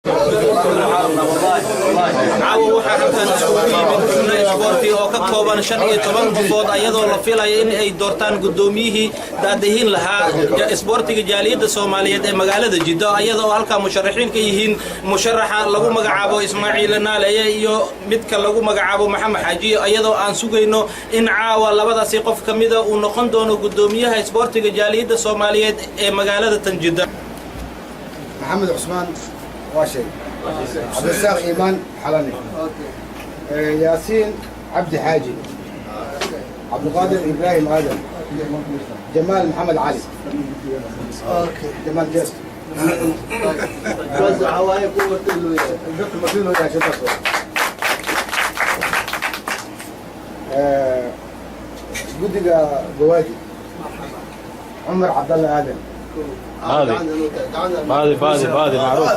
Caawa waxaa halkan isugu yimid xubno isboorti oo ka kooban 15 qofood, ayadoo la filaya in ay doortaan guddoomiyihii daadihin lahaa isboortiga jaaliyadda Soomaaliyeed ee magaalada Jiddo, ayadoo halkaa musharaxiin ka yihiin musharaxa lagu magacaabo Ismaaciil Naaleeye iyo midka lagu magacaabo Maxamed Xaajiyo, iyadoo aan sugayno in caawa labadaasi qof ka mida uu noqon doono guddoomiyaha isboortiga jaaliyadda Soomaaliyeed ee magaalada tan Jidda. Maxamed Cusmaan waa sheeg, Cabdirasaaq Iimaan Xalane, Yaasiin Cabdi Xaaji, Cabdiqaadir Ibraahim Aadam, Jamaal Maxamed Cali, Jamaal Jeest. Dadka martida loo yahay shantaas waa. Guddiga Gawaaji, Cumar Cabdalle Aadan. هذه هذه هذه هذه معروف.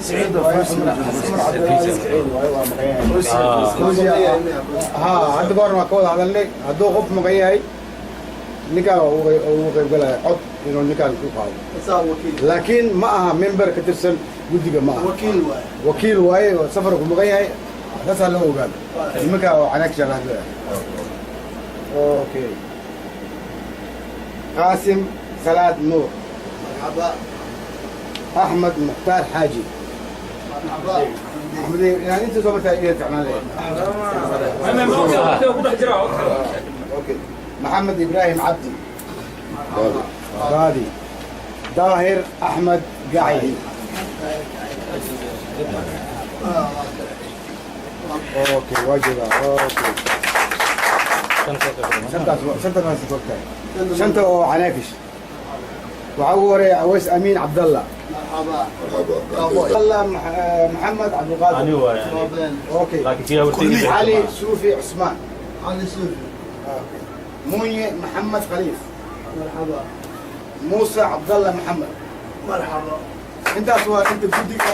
سعيد، cumar Cabdalle Aadan Saciid waaye, waa maqan yahay. Ha, hadda ka hor waa ka wada hadalnay. Hadduu qof maqan yahay, ninkaan waa ugu qaybgalaya cod inuu ninkaan ku qaado, laakiin ma aha member ka tirsan guddiga, ma aha, wakiil waaye oo safar ku maqan yahay. Saasaa loo ogaado nimanka oo canaag hadlaya. Okay, Qaasim Salaad Nuur, Axmed Mukhtaar Xaaji Axmed, yani inta soo martaa iya ficnaan leeyahay. Okay, Maxamed Ibraahim Cabdi Baadi, Daahir Axmed Gacyi. Okay, waa joogaa. Okay, shantaas, shantaas waa kogtahay, shanta oo canaakish. Waxaa ugu horeeya Aweys Amiin Cabdalla, Cabdalla Maxamed Cabdiqaadir. أنا هو يعني. لكن فيها ورتين. Cali Suufi Cusmaan, Munye Maxamed Khaliif, Muuse Cabdalla Maxamed. Intaas waa inta guddiga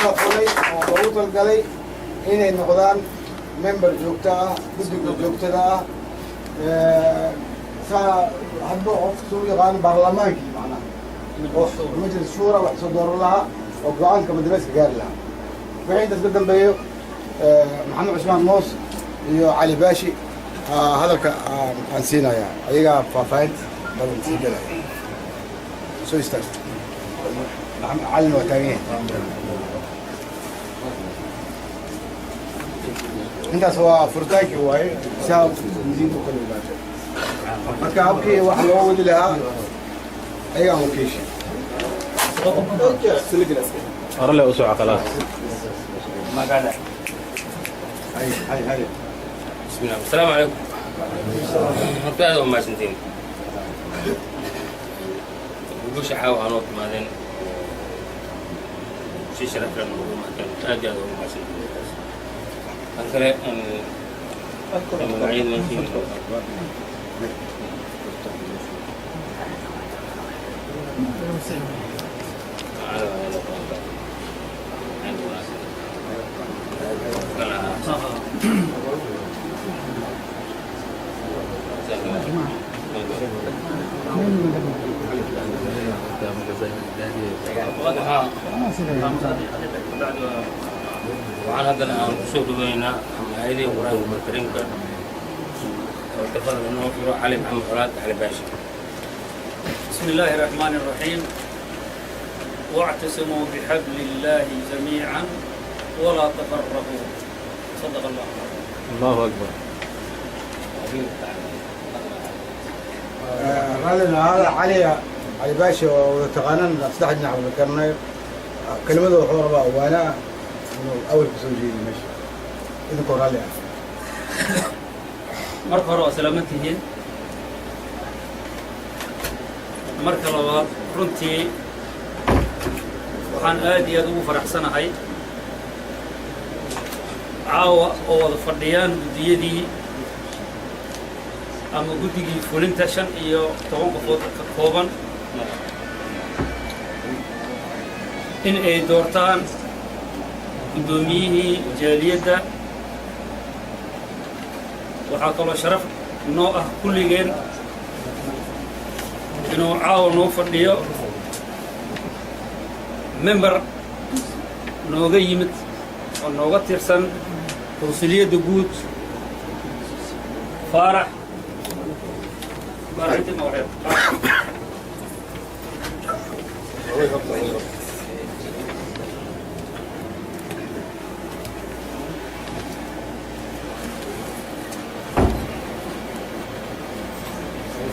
soo xulay oo loogu talgalay inay noqdaan member joogto ah, guddiga joogtada ah. Saa hadba qof suu yaqaano baarlamaankii, macnaha oo majlis shuura wax soo dooran lahaa oo go-aanka madameyska gaari lahaa. Wixii intaas ka dambeeyo, Maxamed Cusmaan Moos iyo Cali Baashi hadalka aan siinayaa, ayagaa faahfaahinta badan sii galaya. Soo istaag, Maxamed Calina waa taagan yahay. Intaas waa furitaankii waaye, si aa mudiinta u kala ogaato. Marka habkii wax loo wadi lahaa ayagaan wakiisha. أرى أسوع خلاص. Hay hay hay. بسم الله، السلام عليكم. Horta aad waa mahadsantiin gugusha caawa aanoo timaadeen, si sharaf leh noogu imaadeen. Aad iyo aad ugu mahadsantiin. Tan kale, magacyada meeshiin waxaan haddana aan kusoo dhaweynaa hayadii Qur-aanka Kariimka oo tafadal inoo furo Cali Maxamed Colaad, Cali Baashi. بسم الله الرحمن الرحيم. واعتصموا بحبل الله جميعا ولا تفرقوا. صدق الله العظيم. الله أكبر. Raalina hada, Cali, Cali Baashi oo wada taqaanaan, saddex dhinac wada garanayo. Kelimada wuxuu rabaa waana inuu awal kasoo jeediyo meesha, idinkoo raalli ah. Marka hore waa salaaman tihiin. Marka labaad, runtii waxaan aad iyo aad ugu faraxsanahay caawa oo wada fadhiyaan guddiyadii ama guddigii fulinta, 15 qofood ka kooban, in ay doortaan guddoomiyihii jaaliyadda. Waxaa kaloo sharaf noo ah kulligeen inuu caawa noo fadhiyo. Member nooga yimid oo nooga tirsan qunsuliyadda guud, Faarax. Faarax, intii magaceed?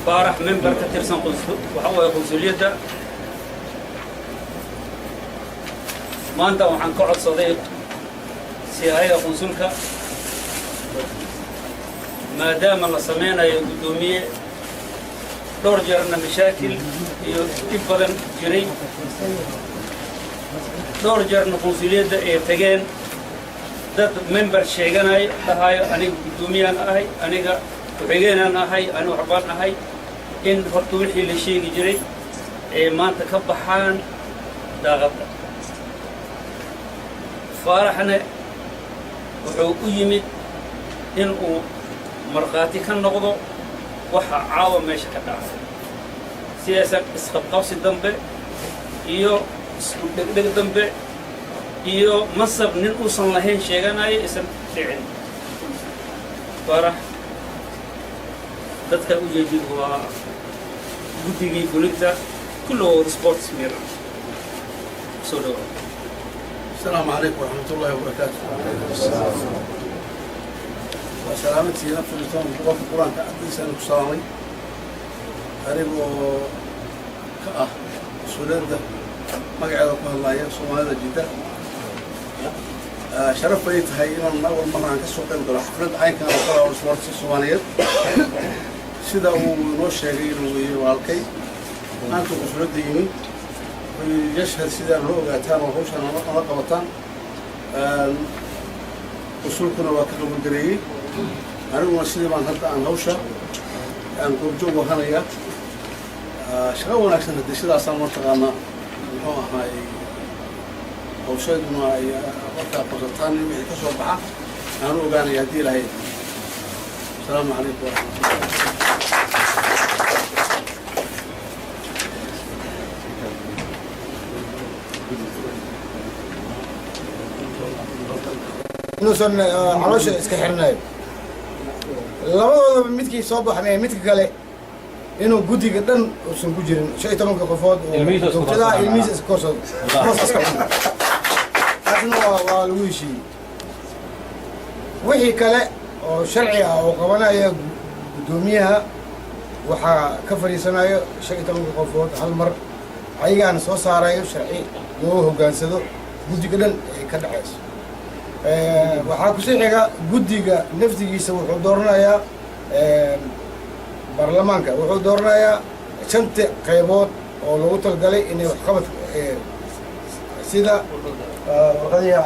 Faarax, member ka tirsan waxa waaye qunsuliyadda. Maanta waxaan ka codsaday sihaayada qunsulka, maadaama la sameynayo guddoomiye, dhowr jeerna mashaakil iyo dhib badan jiray, dhowr jeerna qunsuliyadda ay tageen dad member sheeganayo, dhahayo aniga guddoomiyaan ahay, aniga ku-xigeenaan ahay, aniga waxbaan ahay, in horta wixii la sheegi jiray ay maanta ka baxaan daaqadda. Faaraxne wuxuu u yimid in uu markhaati ka noqdo waxa caawa meesha ka dhacay, si aysan isqabqabsi dambe iyo isku dhegdheg dambe iyo mansab nin uusan lahayn sheeganayo aysan dhicin. Faarax, dadka u jeedid waa guddigii fulinta, kulligood sports miran. Soo dhawaad. السلام عليكم ورحمة الله وبركاته. وسلامتي نفسي قف القرآن كأديس أنا كسامي anigoo ka ah mas-uuliyadda magaceeda ku hadlaya Soomaalida Jidda. Sharaf bay tahay inaan awal mar aan ka soo qayb galo xaflad caynkan oo kale oo isboortiga Soomaaliyeed. Sida uu inoo sheegay inuu weeye walaalkay maanta qunsuliyadda yimi, yashhad sidaan loo ogaataan oo hawshaan nala qabataan. Usulkuna waa ka qabuulgareeyey, aniguna sidii baan hadda aan hawsha aan goobjoog ahanaya. Shaqo wanaagsan haddii sidaasaan mataqaanaa muxuu ahaay hawshayduna ay markaa qabsataan in wixii ka soo baxa aan u ogaanaya haddii Ilaahay. Asalaamu calaykum waraxmatullah. Inuusan caloosha iska xirinayo labadoodaba midkii soo baxmay, midka kale inuu guddiga dhan uusan ku jirin, 15-ka qofood oo Ilmihiisa isku joogtada korsadaan. Ilmihiisa iska korsado, hoos iska cuno. Taasna waa lagu heshiiyey. Wixii kale oo sharci ah oo qabanaya guddoomiyaha waxaa ka fadhiisanayo 15-ka qofood hal mar, ayagaana soo saarayo sharci loo hoggaansado, guddiga dhan ay ka dhexayso. Waxaa kusii xiga guddiga naftigiisa wuxuu dooranayaa baarlamaanka, wuxuu dooranayaa shanta qaybood oo lagu talgalay inay waxqabad sida warqadihi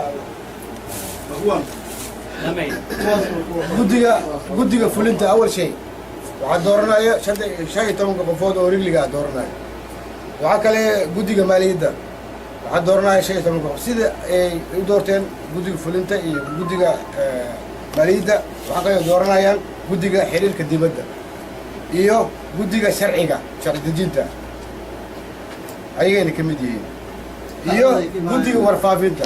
guddiga fulinta. Awal shay waxaa dooranaya shanta 15-ka qofood oo rigliga ah dooranaya. Waxaa kale guddiga maaliyadda waxaa dooranaya 15-ka qof, sida ay u doorteen guddiga fulinta iyo guddiga maaliyadda. Waxaa kale dooranayaan guddiga xiriirka dibadda iyo guddiga sharciga, sharci dejinta ayagayna ka mid yihiin, iyo guddiga warfaafinta.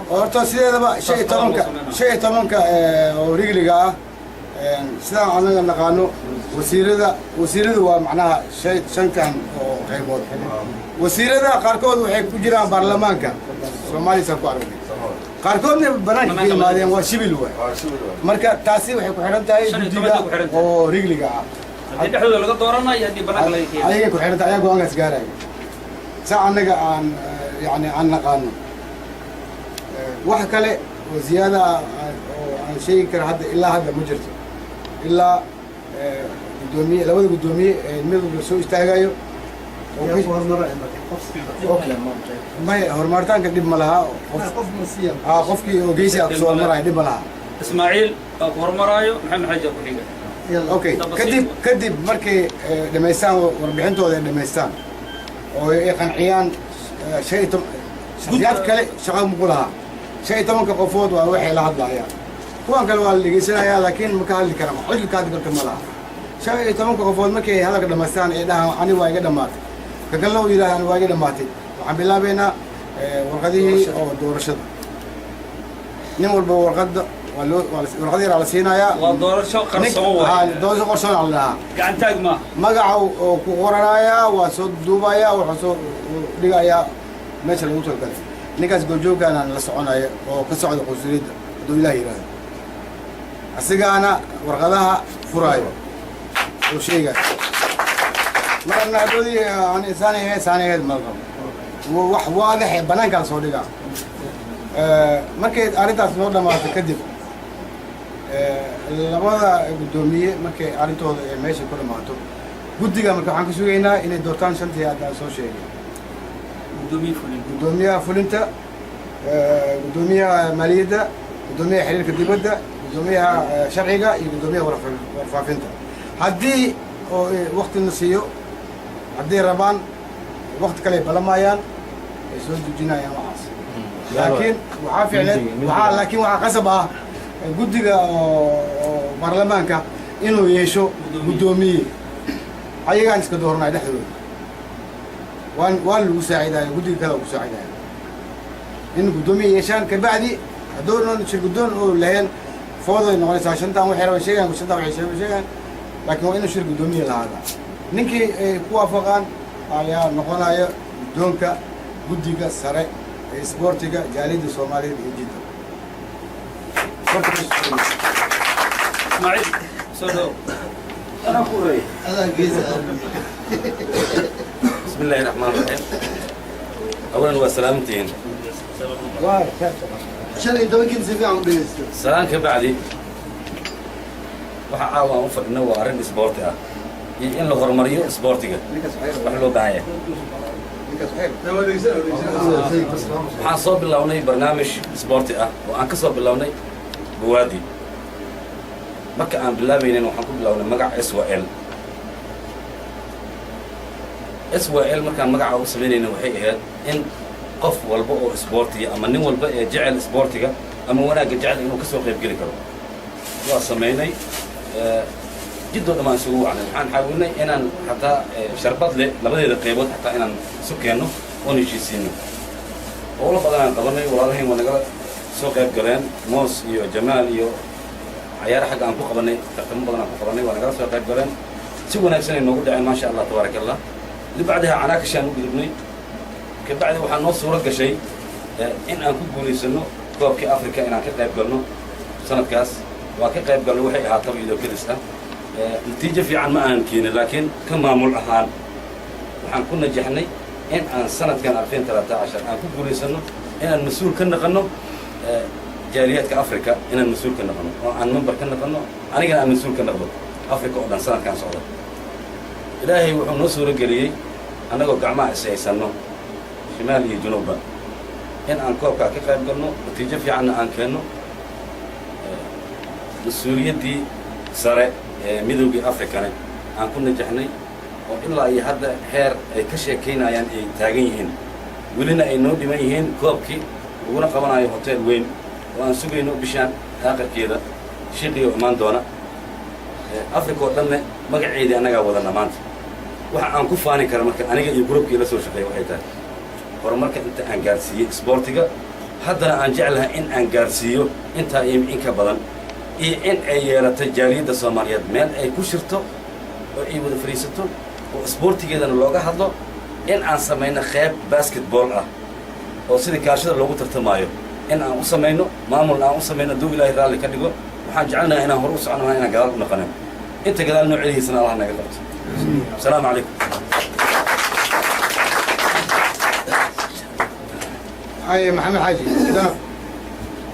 Horta sideedaba 15-ka 15-ka oo rigliga ah, sidaan anaga naqaano, wasiirada waa macnaha shantan oo qaybood. Wasiirada qaarkood waxay ku jiraan baarlamaanka Soomaaliya, saan ku aragnay, qaarkoodna banaanka ka yimaadeen, waa shibil waay. Marka taasi waxay ku xidhan tahay guddiga oo rigliga ah. Haddii dhexdooda laga dooranayo, haddii banaanka laga keenayo, ayagay ku xidhan tahay, ayaa go-aankaas gaaraya, saa annaga aan yani aan naqaano. Wax kale oo ziyaada ah oo aan sheegi kara hadda ilaa hadda ma jirto, ilaa guddoomiye, labada guddoomiye ee mid walba soo istaagayo. May, horumaritaanka dhib ma laha. Qofkii oo geysi ah kusoo hormaraya dhib ma laha. Ismaaciil aa ku hormaraayo, Maxamed Xaaji ku xiga. Okay, kadib markay dhamaystaan warbixintooda, ay dhamaystaan oo ay qanciyaan 15 shakhsiyaad kale, shaqa muku lahaa. 15-ka qofood waa waxay la hadlayaan, kuwan kale waa la dhegeysanayaa, laakiin ma ka hadli karaan, cid ka hadli karta ma laha. 15-ka qofood markay hadalka dhamaystaan ee dhahaan ani waa iga dhamaatay. Ka kalena uu yidhahdan waagi dhammaatay. Waxaan bilaabaynaa warqadihii oo doorashada. Nin walba warqadda waa loo warqad yaraa la siinayaa. Waa doorasho qarsoon waay. Doorasho qarsoon la dhahaa. Gacantaag maaha. Magaca oo ku qoranayaa, waa soo duubayaa, wuxuu soo dhigayaa meesha lagu talagalay. Ninkaas goobjoogkaana la soconaya oo ka socda qunsuliyadda, hadduu Ilaah yidhaahdo, asigaana warqadaha furaayo oo sheegaya. Marna hadoodii aan saani ahayd, saani ahayd ma qabo, wax waadax ee banaankaa soo dhigaa. Markay arrintaas noo dhamaato kadib, labada guddoomiye markay arrintooda ee meesha ku dhamaato, guddiga marka waxaan ka sugaynaa inay doortaan shantii hadda aan soo sheegay. Gudoomiye fulin. Guddoomiyaha fulinta, guddoomiyaha maaliyadda, guddoomiyaha xiriirka dibadda, guddoomiyaha sharciga iyo guddoomiyaha warfaafinta. Haddii oo wakti na siiyo, hadday rabaan wakti kale ay balamayaan, ay soo dejinayaan waxaas, laakiin waxaa fiicneed waxaa laakiin waxaa qasab ah guddiga oo baarlamaanka inuu yeesho guddoomiye. Ayagaan iska dooranaya dhexdooda, waan lagu saacidaya, guddiga kale ku saacidaya in guddoomiye yeeshaan. Kabacdi haddoonan shir guddoon oo lahayn, fooday noqonaysaa. Shantaan waxay rabaan sheegaan, shantaan waxay sheegaan, laakiin waa inuu shir guddoomiye lahaada. Ninkii ay ku waafaqaan ayaa noqonaya guddoonka guddiga sare ee isboortiga jaaliyadda Soomaaliyeed ee Jidda. Ismaaciil, soo dhawo. Adaa geesa. بسم الله الرحمن الرحيم. أولا وسلامتين. 15-kii si fiican u dhegeysto. Salaan ka bacdi, waxa caawa aan u fadhino waa arrin isboorti ah iyo in la horumariyo isboortiga wax loo baahan yahay. Waxaan soo bilownay barnaamij isboorti ah oo aan ka soo bilownay Buwaadi. Marka aan bilaabaynin, waxaan ku bilownay magac SYL. SYL markaan magaca u samaynayna, waxay ahayd in qof walba oo isboortiga ama nin walba ee jecel isboortiga ama wanaagga jecel inuu ka soo qayb geli karo. Waa samaynay, jidoo dhan aan isugu wacnay. Waxaan xaawilnay inaan xataa Sharbadle labadeeda qaybood xataa inaan isu keenno oon heshiisiino. Howlo badan aan qabanay. Walaalahayn waa nagala soo qayb galeen, Moos iyo Jamaal iyo cayaaro xagga aan ku qabanay, tartamo badan aan ku qabanay, waa nagala soo qayb galeen. Si wanaagsan ay noogu dhaceen, maasha Allah, tabaaraka Allah. Libacdiha canaakashaan u gudubnay. Kabacdi waxaa noo suuro gashay in aan ku guulaysano koobkii Africa, inaan ka qayb galno sanadkaas. Waa ka qayb galnay, waxay ahaataba iyadoo kedis ah. Natiijo fiican ma aanan keenin, laakiin ka maamul ahaan waxaan ku najaxnay in aan sanadkan 2013 aan ku guulaysano inaan mas-uul ka naqanno jaaliyaadka Africa, inaan mas-uul ka naqano oo aan member ka naqanno, anigana aan mas-uul ka naqdo Africa oo dhan sanadkan socda. Ilaahay wuxuu noo suuro geliyey annagoo gacmaha is haysanno, shimaal iyo junuubba, in aan koobkaa ka qayb galno, natiijo fiicanna aan keenno. Mas-uuliyaddii sare ee Midoogii Africane aan ku najaxnay, oo ilaa iyo hadda heer ay ka sheekaynayaan ay taagan yihiin, welina ay noo dhiman yihiin koobkii laguna qabanayo hotel weyn oo aan sugayno bishaan aakhirkeeda shiiqiyo imaan doona. Africa oo dhanne magaceedii annagaa wadana maanta. Waxa aan ku faani kara marka, aniga iyo groupkii la soo shaqeeya, waxay tahay horumarka inta aan gaarsiiyey isboortiga, haddana aan jeclahay in aan gaarsiiyo intaa iyo in ka badan, iyo in ay yeelatay jaaliyadda Soomaaliyeed meel ay ku shirto oo ay wada fadhiisato oo isboortigeedana looga hadlo, in aan samayno qeyb basketball ah oo sidii kaashada loogu tartamaayo in aan u samayno, maamulna aan u samayno, hadduu Ilaahay raalli ka dhigo. Waxaan jecelnahay inaan hore u socono, inaan gadaal u naqanin. Inta gadaal noo celihiisana Allah naga qabto. Asalaamu calaykum. Ay, Maxamed Xaaji Danaf,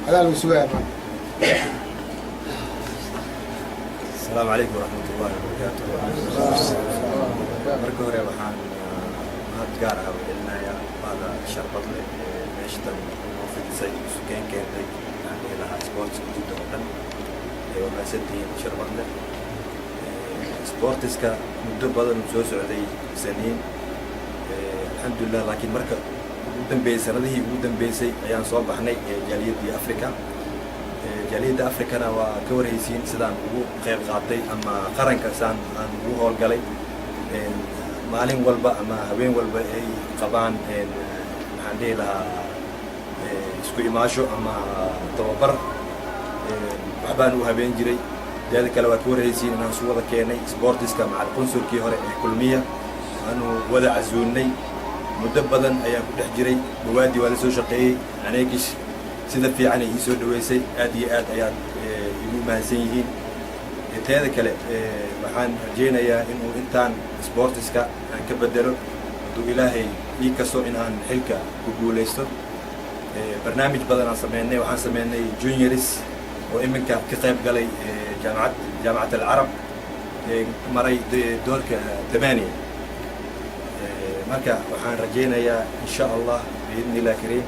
adaa lagu sugaya maanta. السلام عليكم ورحمة الله وبركاته. Marka hore waxaan mahad gaar ah u celinayaa bahda Sharbadle ee meeshatan noo fidisay, isu keentay, aan dhihi lahaa sportska Jidda oo dhan ay waa mahadsantihiin Sharbadle. Sportiska muddo badan uu soo socday, saniin, alxamdulilah, laakiin marka ugu dambeysay, sanadihii ugu dambeysay ayaan soo baxnay jaaliyaddii Africa. Jaaliyadda Africana waa ka warhaysiin sidaan ugu qayb qaatay ama qaranka sidaan aan ugu howlgalay. Maalin walba ama habeen walba ay qabaan, maxaan dhihi lahaa, isku imaasho ama tababar, waxbaan u habeen jiray. Teeda kale, waad ka warhaysiin inaan isu wada keenay sportiska macal qunsulkii hore ee Kulmiya, aanu wada casuunnay. Muddo badan ayaan ku dhex jiray. Bawaadii waa la soo shaqeeyey. Aneegish sida fiican ay ii soo dhaweysay, aad iyo aad ayaad igu mahadsan yihiin. Teeda kale, waxaan rajaynayaa inuu intaan sportiska aan ka bedelo, hadduu Ilaahay ii kaso in aan xilka ku guulaysto. Barnaamij badan aan sameynay. Waxaan sameynay juniors oo iminka ka qayb galay jaamacad, Jaamacat Alcarab, maray doorka tamaaniya. Marka waxaan rajaynayaa, insha Allah, biidni illah kariim,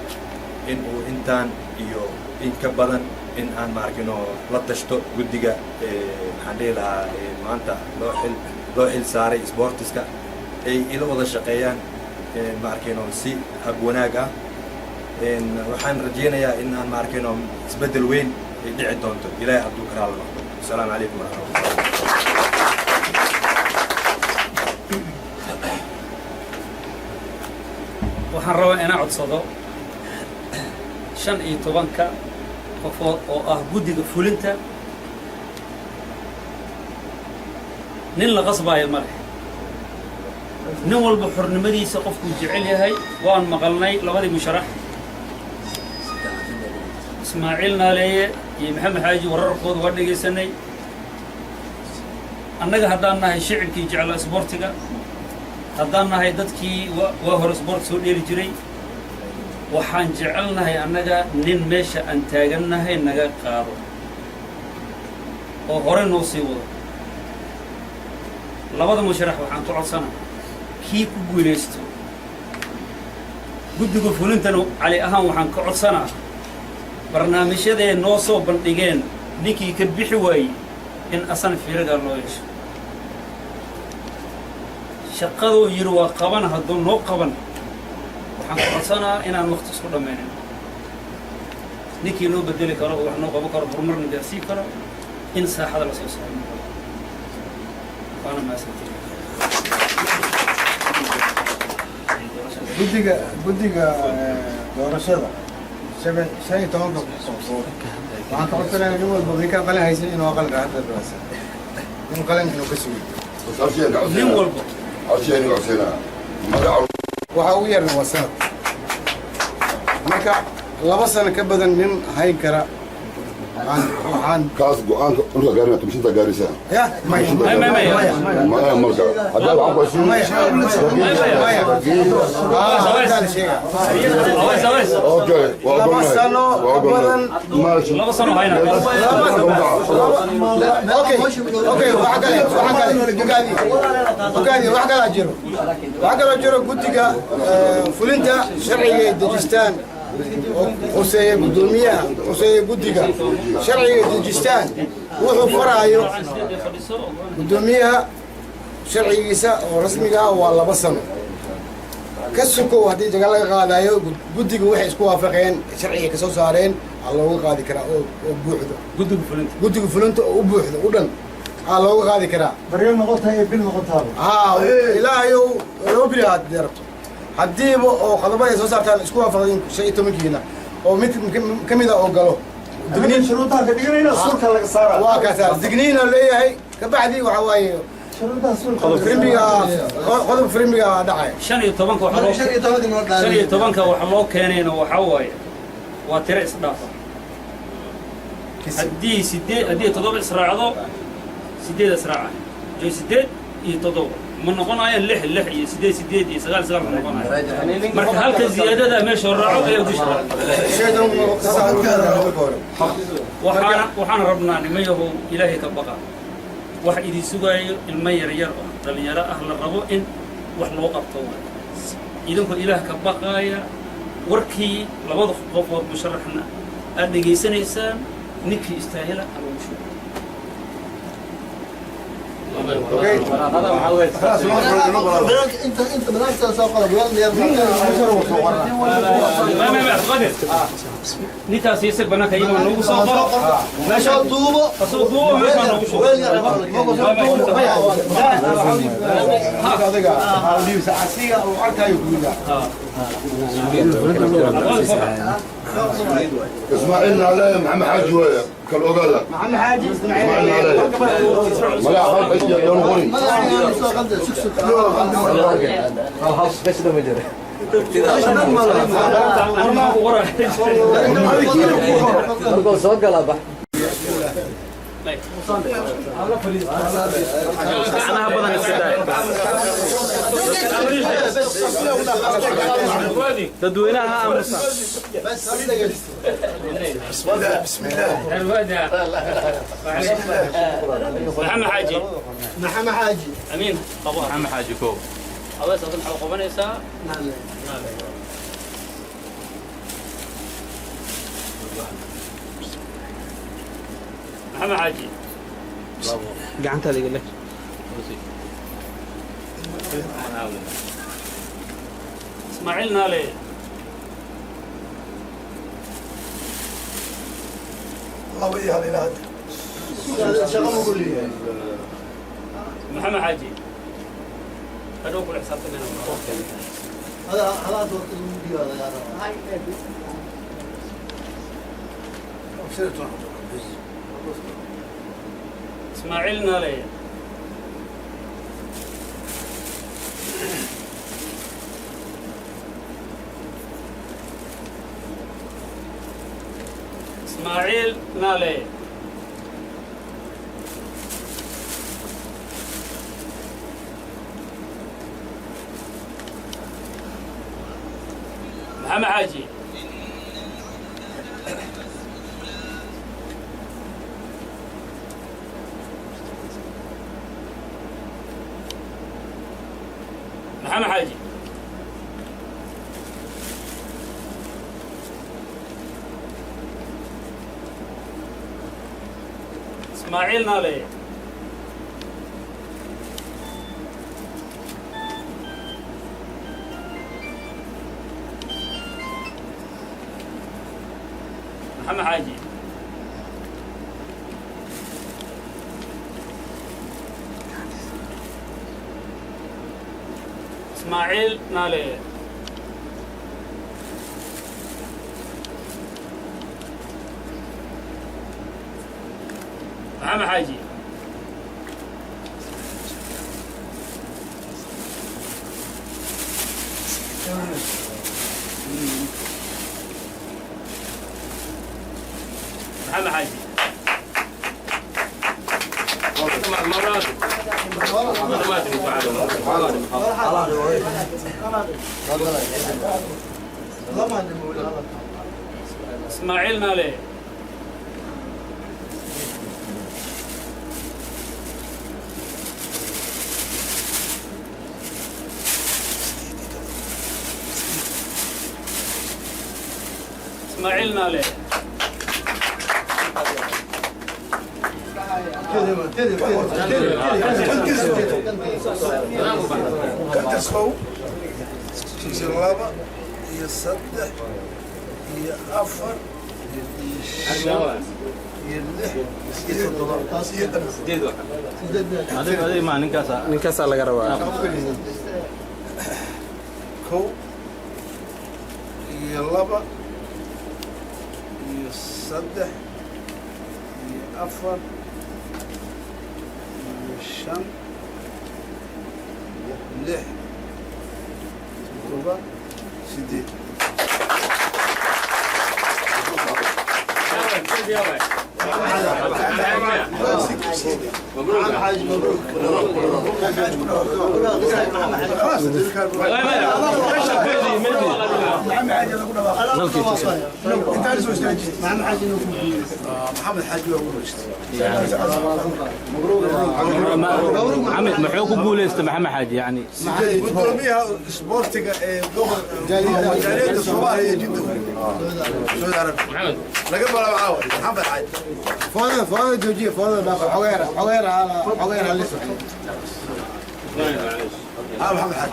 in uu intaan iyo in ka badan in aan maarkino la tashto guddiga, maxaan dhihi lahaa, maanta loo xil saaray sportiska, ay ila wada shaqeeyaan, maarkino, si hab wanaag ah. Waxaan rajaynayaa in aan maarkino isbeddel weyn ay dhici doonto, Ilaahay hadduu ka raali noqdo. Asalaamu calaykum waraxmatullah. Waxaan rabaa inaan codsado 15-ka qofood oo ah guddiga fulinta. Nin la qasbaayo ma leh, nin walba xornimadiisa qofkuu jecel yahay. Waan maqalnay labadii musharax, Ismaaciil Naaleeye iyo Maxamed Xaaji, wararkooda waa dhegaysanay. Annaga haddaan nahay shicibkii jeclaa isboortiga, haddaan nahay dadkii waa hore isboort soo dheeli jiray, waxaan jecelnahay annaga nin meesha aan taagannahay naga qaado oo hore noo sii wado. Labada musharax waxaan ku codsana, kii ku guulaysto guddiga fulintana, Cali ahaan waxaan ka codsanaa, barnaamijyadee noo soo bandhigeen ninkii ka bixi waayey in asana fiiragaa loo yeesho. Shaqaduu yidhi waa qaban, hadduu noo qaban, waxaan ka codsanaa inaan waqti isku dhammaynin. Ninkii noo bedeli karo oo wax noo qaban karo, horumarna gaarsiin karo, in saaxada la soo saaro. Waana mahadsantihin. Guddiga doorashada 15-ka qofood waxaan ka codsanayaa nin walba ninkaan qalin haysan inuu qalin hadda raadsan, inuu qalin inuu ka sugiyo. Nin walba. Waxaa ugu yarna waa sanad. Marka 2 sano ka badan nin hayn kara waxaan Kaas go-aanka dhulka gaarina komishinta gaaraysaa. Ya, maya. Maya, maya. Maya, marka haddaa waxaan ku Maya, maya. Haddaa la sheegaa. Aways, aways. Okay, waa 2 ogolnahay. sano Waa ka badan. Maasha. 2 sano hayna. Okay, waxa kale, ogaadi, wax kalaa jiro, waxa kaloo jiro guddiga fulinta sharciga ay dejistaan oo khuseeya guddoomiyaha, khuseeya guddiga, sharciga ay dejistaan wuxuu faraayo guddoomiyaha sharcigiisa oo rasmiga ah waa 2 sano. Ka sukow haddii jaga laga qaadayo, guddiga waxay isku waafaqeen, sharciga ka soo saareen aa looga qaadi karaa oo buuxdo. Guddiga fulinta. Guddiga fulinta oo u buuxdo u dhan aa looga qaadi karaa. Baryo noqotaa iyo bil noqotaaba. Haa, ilaahayow 2 bili aad rabto, haddiiba oo qodobada ay soo saartaan isku waafaqdeen 15-kiina oo mid ka mida oo galo digniin shuruudaha ka dhiganayna surka laga saara. Waa kaasaa digniina leeyahay. Kabacdi waxa waaye shuruudaha surka frimbiga, qodob frimbiga dhacay. 15-ka waxaa loo 15-ka waxa loo keenayna waxaa waaye waa tiro isdhaafa. Haddii sideed, haddii toddoba israacdo, sideed israaca jo, sideed iyo toddoba ma noqonayo, lix lix iyo sideed sideed iyo sagaal sagaal ma noqonayo. Marka halka ziyaadada meesha raaco ayaa dusha raaco. Waxaan rabnaa, nimayahow, Ilaahay ka baqa. Wax idin sugaayo ilmo yar yar oo dhallinyaro ah la rabo in wax loo qabto waay. Idinkoo Ilaah ka baqaaya, warkii labada qofood musharaxna aad dhegaysanaysaan, ninkii istaahila ha lagu shugo. انت انت بنفسك سوق ما ما ما. Ninkaas siisay bannaanka iyagoo noogu soo qoro. Meesha duubo. Asoo duubo meesha noogu soo Adiga asiga uu arkaayo guuda. اسماعيل علي محمد حاج ويا كالأوغالا. محمد حاجي. اسماعيل علي ملا خلق يا الغري. Gacnaha badan iska daaya. Dadweynaha ha aamusan. Maxamed Xaaji. Maxamed Xaaji. Amiin qabo. Maxamed Xaaji kow. Awees adan waxaa qabanaysaa. Maxamed Xaaji. Gacantaada iga leh. Ismaaciil Naale. Laba iyo hal ilaa hadda. Shaqo ma ku leeyahay. Maxamed Xaaji. Hadhow kula xisaabtameyna. هذا هذا الفيديو هذا يا Ismaaciil Naale. Ismaaciil Naale. Maxamed Xaaji. Maxamed Xaaji. Ismaaciil Naale. Maxamed Xaaji. Ismaaciil Naale. Maxamed Xaaji. Maxamed Xaaji. Ismaaciil Naale. Ismaaciil Naale. Kantaskow iyo laba iyo saddex iyo afar iyo shan iyo lix iyo toddoba iyo Adiga adiga ma ninkaasa. Ninkaasaa laga rabaa. Kow iyo laba iyo saddex iyo afar iyo shan lix toddoba sideed. محمد حاج. Maxamed muxuu ku guuleystay Maxamed Xaaji yani? Gudoomiyaha isboortiga ee gobol jaaliyadda Soomaaliya ee Jidda, Sacuudi Carabiya, laga bilaabo caawa Maxamed Xaaji. فوضى فوضى جوجية فوضى باقي حويرة حويرة حويرة لسه. ها محمد حاج.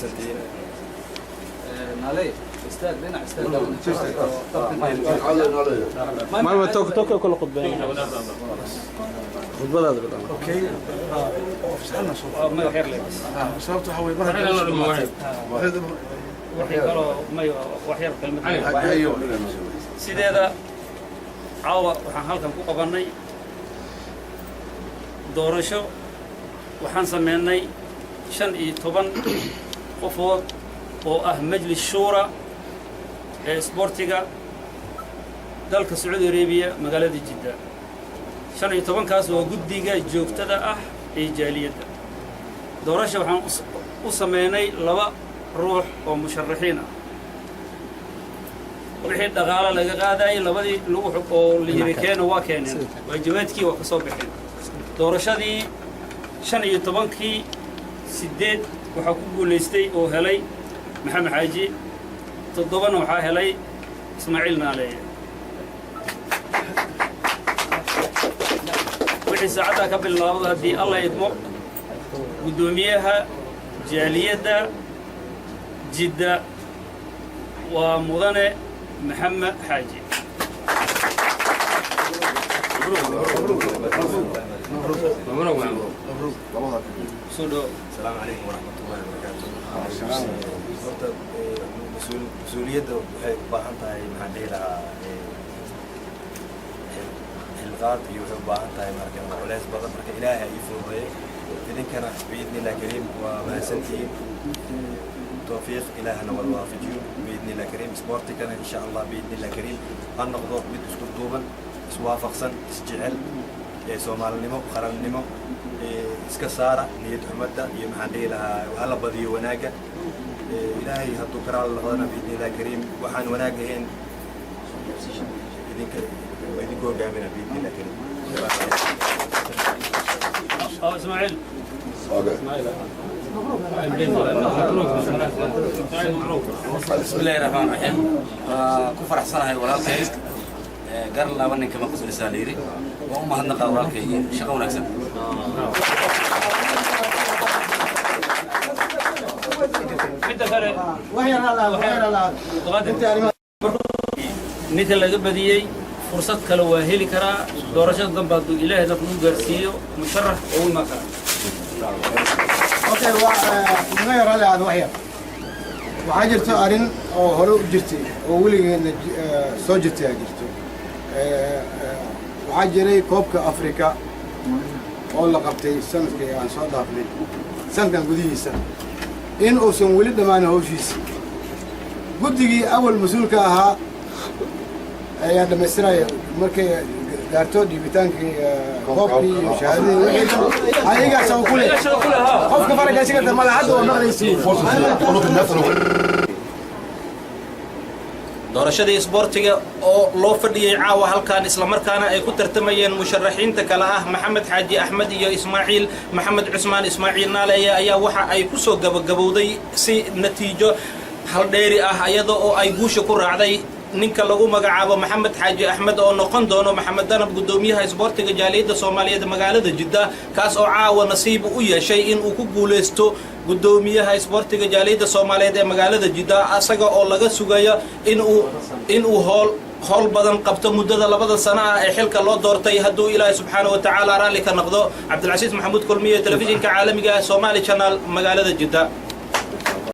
Mahadsantihiin. Naley, istaag dhinac istaag. Ma tok tok kala khudbeyn khudbadaada. Okay, sababta waxaa weye mar Wixii kaloo may wax yar kelmad. Sideeda caawa waxaan halkan ku qabannay doorasho. Waxaan sameynay 15 qofood oo ah majlis shuura ee isboortiga dalka Sacuudi Arabiya, magaalada Jidda. 15-kaas waa guddiga joogtada ah ee jaaliyadda. Doorasha waxaan u sameynay laba ruux oo musharaxiin ah. Wixii dhaqaalo laga qaadayay, labadii lagu oo la yiri keena, waa keeneen, waajibaadkii waa ka soo baxeen. Doorashadii 15-kii, siddeed waxaa ku guulaystay oo helay Maxamed Xaaji, toddobana waxaa helay Ismaaciil Naaleeye. Wixii saacaddaa ka bilaabdo, haddii Alla idmo, guddoomiyaha jaaliyadda Jidda waa mudane Maxamed Xaaji. Asalaamu calaykum waraxmat ullahi wabarakaatu. Horta mas-uuliyadda waxay u baahan tahay, maxaan dhihi lahaa, xilqaad iyo waxay u baahan tahay marka culeys badan. Marka Ilaahay ii fududeeyo, idinkana biidni illah kariim waa mahadsantihiin. Tawfiiq Ilaahna wada waafajiyo biidni illah kariim. Isboortigana insha Allah biidni illah kariim ha noqdo mid isku duuban, iswaafaqsan, isjecel, ee Soomaalinimo, qarannimo iska saara niyad xumadda iyo, maxaan dhihi lahaa, hala badiyo wanaagga. Ilaahay hadduu karaal noqdana biidni illah kariim waxaan wanaag ahayn idinka idinku hogaamina biidni illah kariim. أو إسماعيل. بسم الله الرحمن الرحيم. Ku faraxsanahay walaalkay. Gar laba ninka ma qoslaysaa la yidhi. Waan u mahadnaqaa walaalkay. Shaqo wanaagsan. Midda kale, ninka laga badiyey fursad kale waa heli karaa doorashada dambe, hadduu Ilaahay naf nagu gaarsiiyo, musharax oo u imaan karaa. Okay, waa naga yar hal aad wax yar. Waxaa jirto arrin oo hore u jirtay oo weligeedna soo jirtay aa jirto. Waxaa jiray koobka Afrika oo la qabtay sanadkii aan soo dhaafnay, sanadkan gudihiisa, in uusan weli dhammaanin hawshiisa. Guddigii awal mas-uulka ahaa ayaa dhammaystiraya markay gaarto dhiibitaankii koobkii iyo shahaadadii wixii dhan ayagaa shaqo ku leh. Qofka faragaashi karta mala hadda waa maqlaysiin. Doorashadii isboortiga oo loo fadhiyey caawa halkan, islamarkaana ay ku tartamayeen musharaxiinta kale ah Maxamed Xaaji Axmed iyo Ismaaciil Maxamed Cusmaan, Ismaaciil Naaleeye, ayaa waxa ay ku soo gabagabowday si natiijo haldheeri ah, iyada oo ay guusha ku raacday ninka lagu magacaabo Maxamed Xaaji Axmed, oo noqon doono Maxamed Danab guddoomiyaha isboortiga jaaliyadda Soomaaliyeed magaalada Jidda, kaas oo caawa nasiib u yeeshay in uu ku guulaysto guddoomiyaha isboortiga jaaliyadda Soomaaliyeed ee magaalada Jidda, asaga oo laga sugayo inuu howl badan qabto muddada 2da sano ah ee xilka loo doortay, hadduu Ilaahay subxaana wa tacaala raalli ka noqdo. Cabdilcasiis Maxamuud Kulmiye, telefishinka caalamiga ah Somali Channel, magaalada Jidda.